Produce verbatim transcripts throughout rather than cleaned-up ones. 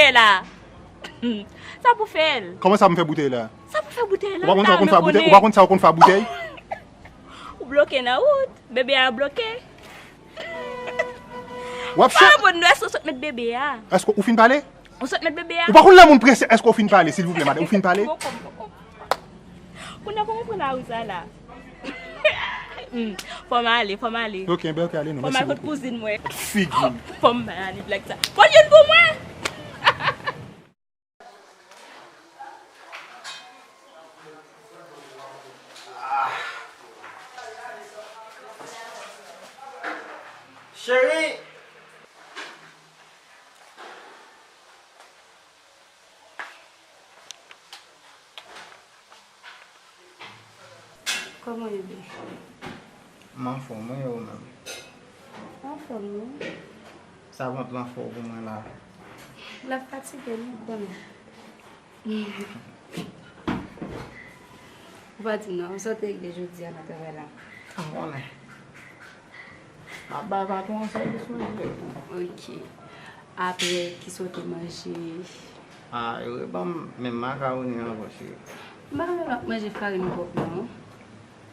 Fè la. Sa pou fè l. Kòman sa pou m fè boutèy la? Sa pou fè boutèy la? Ou pa konn sa ou konn fè a boutèy? Ou pa konn sa ou konn fè a boutèy? Ou bloke nan wout. Bebe a bloke. W ap chè. Pa reponn nou, èske w sot met bebe a? Èske ou fin pale? Ou sot met bebe a? Ou pa konn lè moun prese, èske ou fin pale, silvouplè, madanm? Ou fin pale? Poko, poko. Kounye a kòman pran lari sa la? Hmm, fò m ale, fò m ale. Ok, ben ok, ale non. Fò m al kot kouzin mwen. Figi. Fò m ale, blag sa. Fò l youn pou mwen. Cheri! Kòman w ye, bebe? M anfòm, wi, e ou menm? M anfòm, wi. Sa vant lan fè w pou mwen la? L ap fatige m, ou konnen. Ou pa di m non, sa w te regle jodi a nan travay la? M konnen. M ap bay patwon an sèvis manje. Ok. Apre, kisa w te manje? Ah, yo reban m menm makawoni ankò, cheri. M pa renmen lòt manje farin kòk non.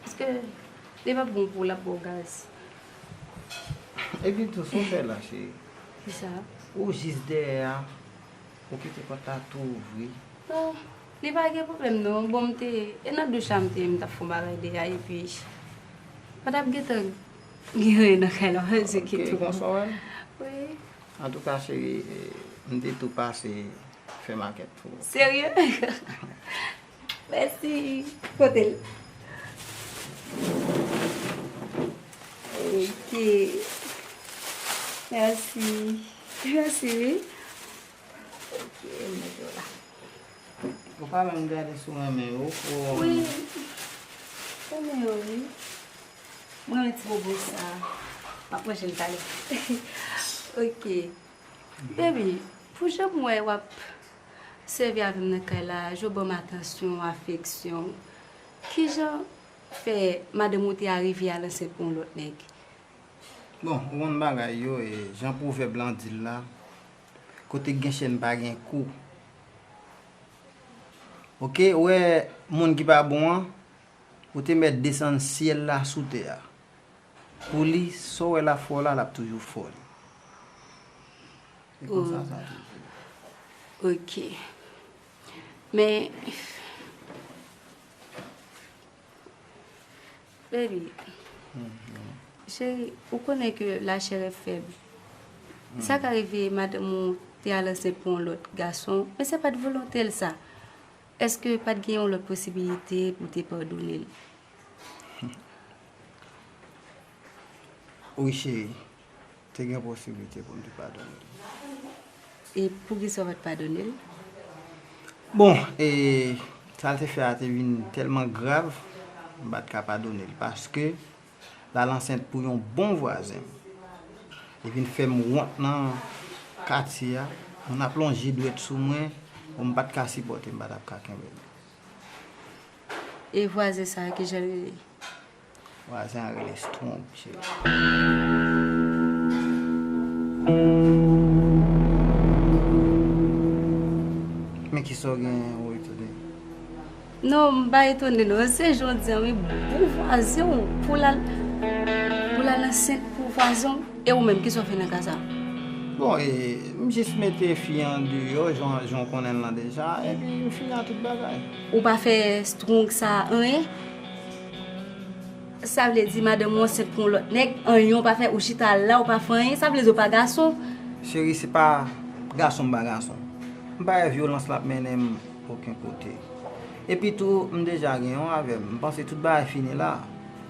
Paske li p ap bon pou w, l ap ba w gaz. Epi tou, sa w fè la, cheri? Kisa? Ou jis dèyè a, ou kite pòt la tou ouvri. Non, li pa gen pwoblèm non. Bon, m te, e nan douch la m te ye, m t ap fè yon bagay deja, epi pa t ap gentan gen anyen nan kay la, se ki tou. Ok, konsa w wè l? Wi. Antouka, cheri, e, m te tou pase fè makèt pou ou. Serye? Mèsi. Kote l? Ok. Mèsi. Mèsi, wi. Ok, m mete w la. Ou pa menm gade si w renmen yo, pou... Wi. Renmen yo, wi. Mwen renmen ti bobo sa. M ap manje l talè. Ok. Baby, pou jan m wè w ap sèvi avè m nan kay la, jan w ban m atansyon, afeksyon, kijan fè madanm ou te arive al ansent pou yon lòt nèg? Bon, ou konn bagay yo, e, jan pwovèb lan di l la, kote k gen chèn pa gen kou. Ok, ou wè moun ki pa bon an, ou te mèt desann syèl la sou tè a. Pou li, sa w wè l ap fè w la, l ap toujou fè w li. Se konsa sa toujou. Ok. Men, baby, cheri, ou konnen ke la chair est faible. Sa ka rive madanm ou te al ansent pou yon lòt gason, men se pa t volonte l sa. Èske pa t gen yon lòt posibilite pou w te padone l? Wi, cheri. Te gen posiblite pou m te padone l. E poukisa w pa t padone l? Bon, e, sa l te fè a te vin tèlman grav, m pa t ka padone l, paske l al ansent pou yon bon vwazen m. Li vin fè m wont nan katye a. Moun ap lonje dwèt sou mwen, bon, m pa t ka sipòte, m pa t ap ka kenbe l. E vwazen sa a, kijan l rele? Vwazen an rele Strong, cheri. Men kisa w gen, ou etone? Non, m pa etone non. Se jan w di an, wi, bon vwazen w pou l al, pou l al ansent pou vwazen w. E ou menm, kisa w fè nan ka sa a? Bon, e, m jis mete fi an deyò, jan, jan w konnen l lan deja, epi m fini ak tout bagay. Ou pa fè Strong sa a anyen? Sa vle di madanm ou ansent pou yon lòt nèg, anyen w pa fè, ou chita la, ou pa fè anyen, sa vle di ou pa gason? Cheri, se pa gason m pa gason. M pa wè vyolans l ap mennen m okenn kote. Epi tou, m deja gen yon avè m. M panse tout bagay fini la.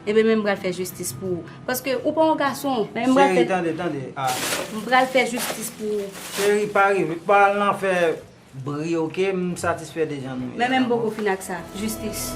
Ebyen, men m pral fè jistis pou ou. Paske ou pa yon gason, men m pral fè... Cheri, tande, tande. Ah. M pral fè jistis pou ou. Cheri, pa rive, pa al nan fè bri, ok? M satisfè de jan nou ye la. Men, men m poko fin ak sa. Jistis.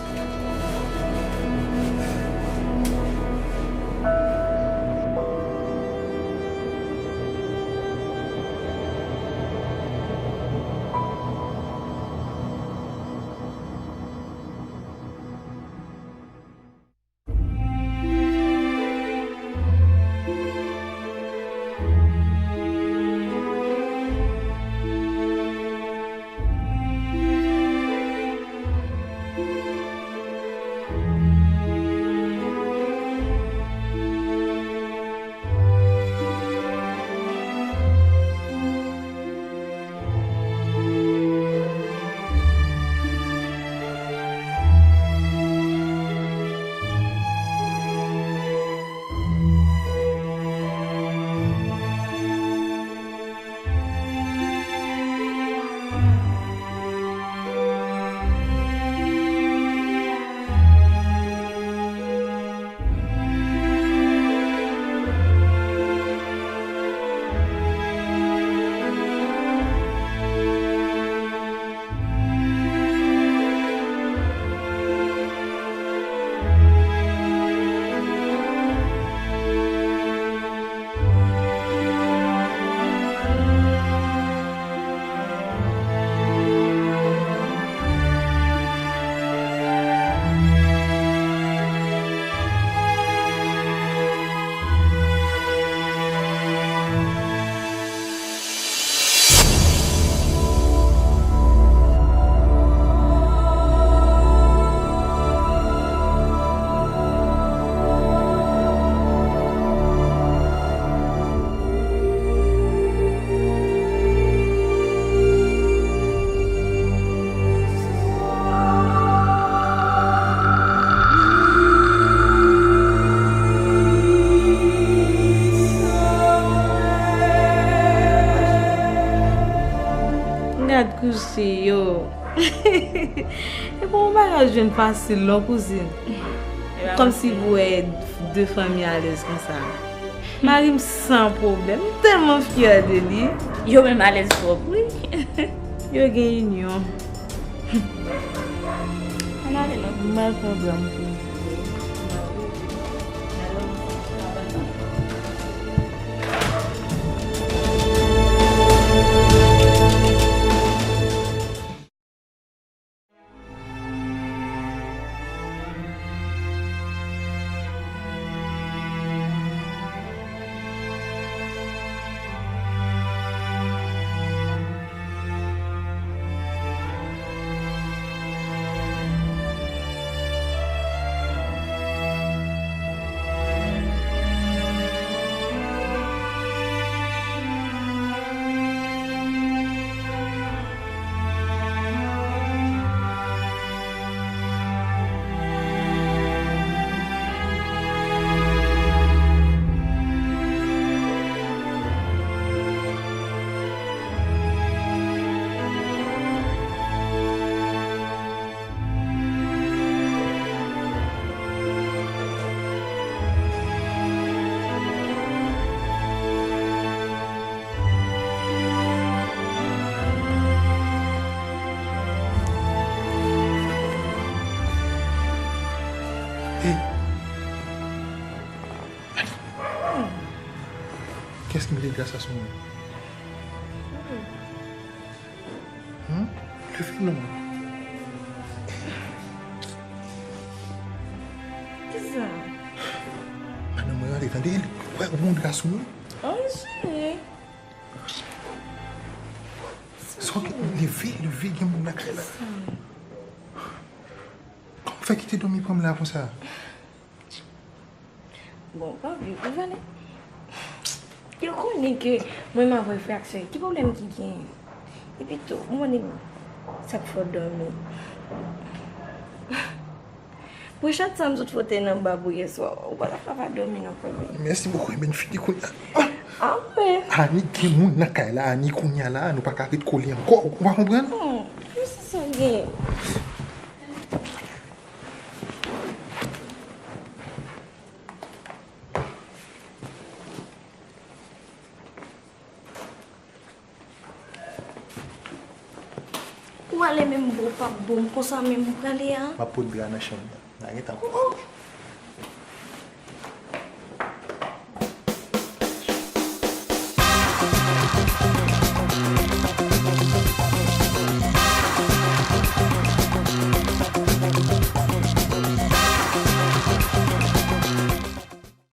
E pa yon bagay w jwenn fasil non, kouzin. Kòmsi pou wè de fanmi alèz konsa. Mari m san pwoblèm, m tèlman fyè de li. Yo menm alèz twòp, wi. Yo gen inyon. Ann ale non. M al pran dram pou ou. Hey! Kiyès ki mete gras la sou mwen? Hmm? Leve non. Kisa? Madanm mwen rale, tande, li wè ou moun gras ou non. Oh, chéri. Sa w gen, leve, leve, gen moun lakay la. Kisa? Kòman w fè kite dòmi pran m la konsa? Bon, pa vle, ou vale. Yo konnen ke mwen m avè frè ak sè, ki pwoblèm ki genyen? Epi tou, ou konnen sa k fè w dòmi. Pou chat sa m sot fote nan ba pou yè swa, ou pa ta ka pa dòmi non, premye. Mèsi bokou, ebyen fini kounye a. Anfen. Ani gen moun nan kay la, Ani kounye a la, nou pa ka ret kole ankò, ou pa konprann? Hmm, kisa sa gen? Ou ale menm bon, w p ap bon konsa menm ou prale a? M ap pot dra nan chanm nan. N a gentan. Oh, oh.